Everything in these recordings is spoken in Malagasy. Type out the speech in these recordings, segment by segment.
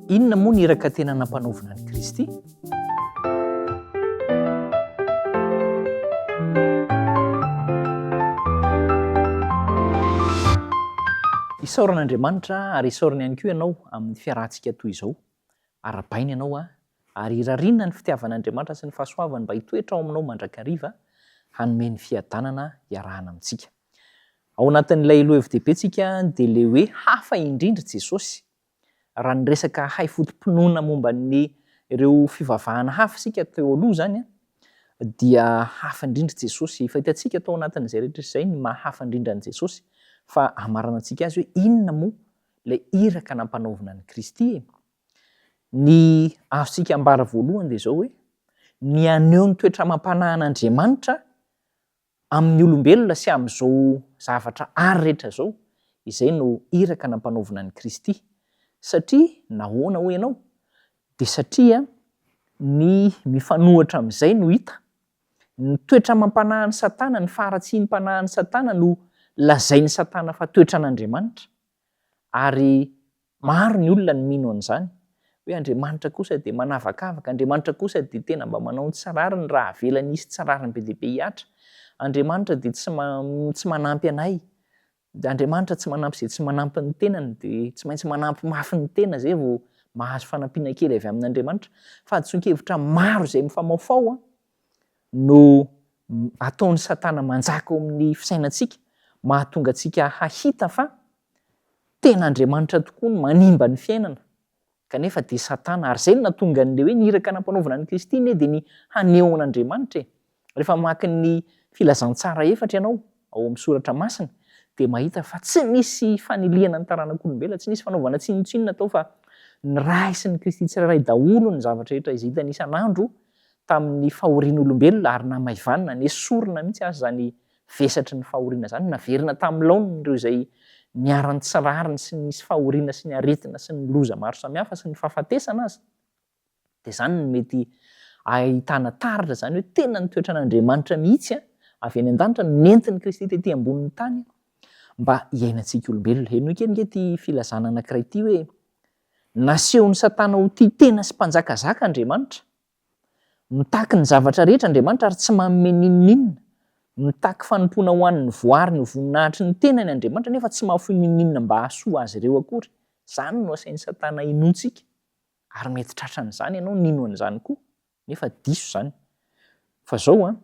Inona moa ny iraka tena nampanaovina an'i Kristy? Isaorana Andriamanitra ary isaorana ihany koa ianao amin'ny fiarahantsika toy izao. Arahabaina ianao ary irariana ny fitiavan'Andriamanitra sy ny fahasoavany mba hitoetra ao aminao mandrakariva hanome ny fiadanana hiarahana amintsika. Ao anatin'ilay lohahevi-dehibe tsika dia ilay hoe hafa indrindra Jesosy. Raha niresaka hay foto-pinoana momba ny ireo fivavahana hafa isika teo aloha izany dia hafa indrindra Jesosy. Efa hitantsika tao anatin'izay rehetra izay ny maha hafa indrindra an'i Jesosy fa hamaranantsika azy hoe inona moa ilay iraka nampanaovina an'i Kristy e? Ny azontsika ambara voalohany dia izao hoe ny haneho ny toetra amam-panahin'Andriamanitra amin'ny olombelona sy amin'izao zavatra àry rehetra izao, izay no iraka nampanaovina an'i Kristy. Satria nahoana hoy ianao? Dia satria ny mifanohitra amin'izay no hita. Ny toetra amam-panahin'i Satana, ny faharatsiam-panahin'i Satana no lazain'i Satana fa toetran'Andriamanitra. Ary maro ny olona no mino an'izany, hoe Andriamanitra kosa dia manavakavaka, Andriamanitra kosa dia tena mba manao ny tsy rariny raha avelany hisy tsy rariny be dia be hihatra, Andriamanitra dia tsy tsy manampy anay, Andriamanitra tsy manampy izay tsy manampy ny tenany, dia tsy maintsy manampy mafy ny tena izay vao mahazo fanampiana kely avy amin'Andriamanitra. Fahadisoan-kevitra maro izay mifamaofao no ataon'i Satana manjaka ao amin'ny fisainantsika, mahatonga antsika hahita fa tena Andriamanitra tokoa no manimba ny fiainana, kanefa dia Satana, ary izay no nahatonga an'ilay hoe ny iraka nampanaovina an'i Kristy anie dia ny haneho an'Andriamanitra e! Rehefa mamaky ny filazantsara efatra ianao ao amin'ny soratra masina dia mahita fa tsy nisy fanilihana ny taranak'olombelona, tsy nisy fanaovana tsinontsinona tao fa niraisin'i Kristy tsirairay daholo ny zavatra rehetra izay hitany isan'andro tamin'ny fahorian'olombelona ary namaivanina, nesorina mihitsy aza izany vesatry ny fahoriana izany, naverina tamin'ny laoniny ireo izay niharan'ny tsy rariny sy nisy fahoriana sy ny aretina sy ny loza maro samihafa sy ny fahafatesana aza. Dia izany no mety ahitana taratra izany hoe tena ny toetran'Andriamanitra mihitsy avy any an-danitra no nentin'i Kristy tety ambonin'ny tany mba hiainantsika olombelona. Henoy kely ange ity filazana anankiray ity hoe nasehon'i Satana ho tia tena sy mpanjakazaka Andriamanitra. Mitaky ny zavatra rehetra Andriamanitra ary tsy manome n'inon'inona. Mitaky fanompoana ho an'ny voariny ho voninahitry ny tenany Andriamanitra nefa tsy mahafoy n'inon'inona mba hahasoa azy ireo akory. Izany no asain'i Satana inoantsika. Ary mety tratran'izany ianao nino an'izany koa, nefa diso izany. Fa izao an,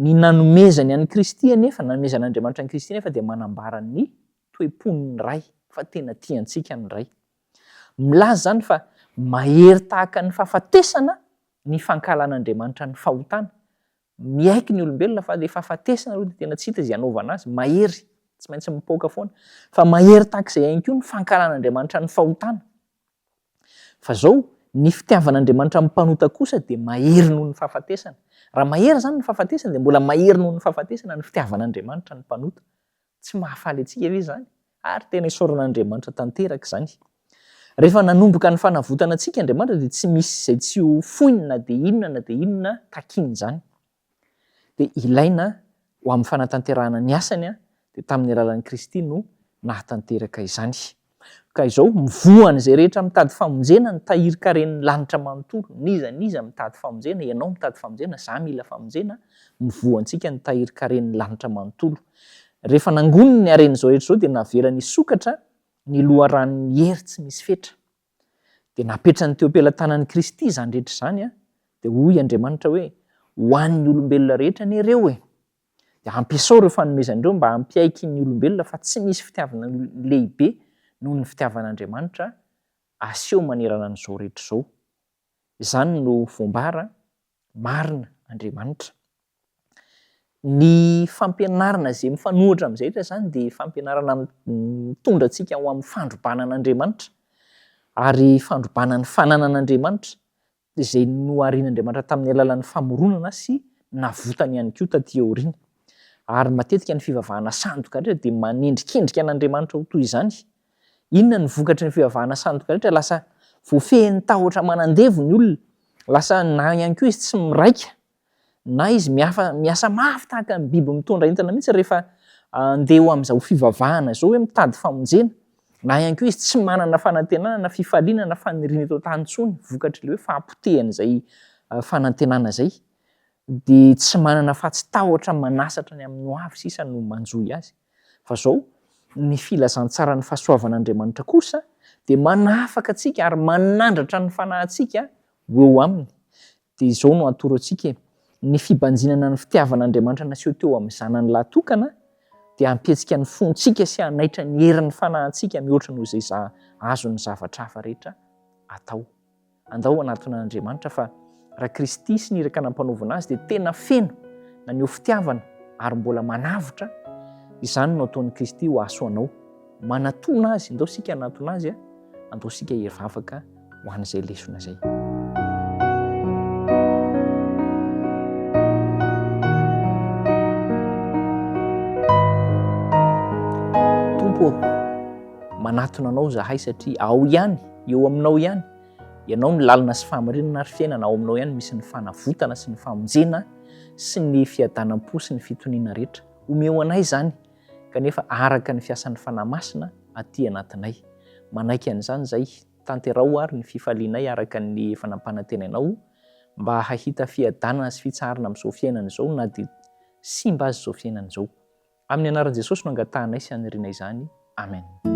ny nanomezany an'i Kristy anefa, nanomezan'Andriamanitra an'i Kristy anefa dia manambara ny toe-pon'ny Ray, fa tena tia antsika ny Ray. Milaza izany fa mahery tahaka ny fahafatesana ny fankahalan'Andriamanitra ny fahotana. Miaiky ny olombelona fa ilay fahafatesana aloha dia tena tsy hita izay hanaovana azy, mahery, tsy maintsy mipoaka foana. Fa mahery tahaka izay ihany koa ny fankahalan'Andriamanitra ny fahotana. Fa izao, ny fitiavan'Andriamanitra ny mpanota kosa dia mahery noho ny fahafatesana. Raha mahery izany ny fahafatesana dia mbola mahery noho ny fahafatesana ny fitiavan'Andriamanitra ny mpanota. Tsy mahafaly antsika ve izany? Ary tena isaorana an'Andriamanitra tanteraka izany. Rehefa nanomboka ny fanavotana antsika Andriamanitra dia tsy misy izay tsy ho foiny na dia inona na dia inona takian'izany. Dia ilaina ho amin'ny fanatanterahana ny asany dia tamin'ny alalan'i Kristy no nahatanteraka izany. Ka izao, mivoha an'izay rehetra mitady famonjena ny tahirin-karen'ny lanitra manontolo. N'iza n'iza mitady famonjena, ianao mitady famonjena, za mila famonjena, mivoha antsika ny tahirin-karen'ny lanitra manontolo. Rehefa nangoniny ny haren'izao rehetra izao dia navelany hisokatra ny loharanon'ny hery tsy misy fetra. Dia napetrany teo am-pelatanan'i Kristy izany rehetra izany, dia hoy Andriamanitra hoe, Ho an'ny olombelona rehetra anie ireo e! Dia ampiasao ireo fanomezana ireo mba hampiaiky ny olombelona fa tsy misy fitiavana lehibe noho ny fitiavan'Andriamanitra aseho manerana an'izao rehetra izao. Izany no voambara marina Andriamanitra. Ny fampianarana izay mifanohitra amin'izay rehetra izany dia fampianarana mitondra antsika ho amin'ny fandrobana an'Andriamanitra ary fandrobana ny fananan'Andriamanitra izay noharian'Andriamanitra tamin'ny alalan'ny famoronana sy navotany ihany koa taty aoriana. Ary matetika ny fivavahana sandoka rehetra dia manendrikendrika an'Andriamanitra ho toy izany. Inona no vokatry ny fivavahana sandoka rehetra? Lasa voafehin'ny tahotra manandevo ny olona. Lasa na ihany koa izy tsy miraika na izy miafa miasa mafy tahaka ny biby mitondra entana mihitsy rehefa andeha ho amin'izao fivavahana izao hoe mitady famonjena. Na ihany koa izy tsy manana fanantenana na fifaliana na faniriana eto an-tany intsony vokatr'ilay hoe fahapotehan'izay fanantenana izay. Dia tsy manana afa-tsy tahotra manasatra ny amin'ny hoavy sisa no manjohy azy. Fa izao, ny filazantsaran'ny fahasoavan'Andriamanitra kosa dia manafaka antsika ary manandratra ny fanahintsika ho eo Aminy. Dia izao no atoro antsika e, ny fibanjinana ny fitiavan'Andriamanitra naseho teo amin'ny Zanany lahy tokana dia hampihetsika ny fontsika sy hanaitra ny herin'ny fanahintsika mihoatra noho izay azon'ny zavatra hafa rehetra atao. Andao hanatona an'Andriamanitra fa raha Kristy sy ny iraka nampanaovina Azy dia tena feno, naneho fitiavana ary mbola manavotra, izany no ataon'i Kristy ho hahasoa anao. Manatona Azy, ndao isika hanatona Azy, andao isika hivavaka ho an'izay lesona izay. Tompo ô, manatona Anao izahay satria ao ihany, eo Aminao ihany, Ianao no lalana sy fahamarinana ary fiainana, ao Aminao ihany misy ny fanavotana sy ny famonjena sy ny fiadanam-po sy ny fitoniana rehetra. Omeo anay izany, kanefa araka ny fiasan'ny Fanahy Masina aty anatinay. Manaiky an'izany izahay, tanteraho ary ny fifalianay araka ny efa nampanantenainao, mba hahita fiadanana sy fitsaharana amin'izao fiainana izao na dia simba aza izao fiainana izao. Amin'ny anaran'i Jesosy no angatahanay sy aniriana izany. Amen.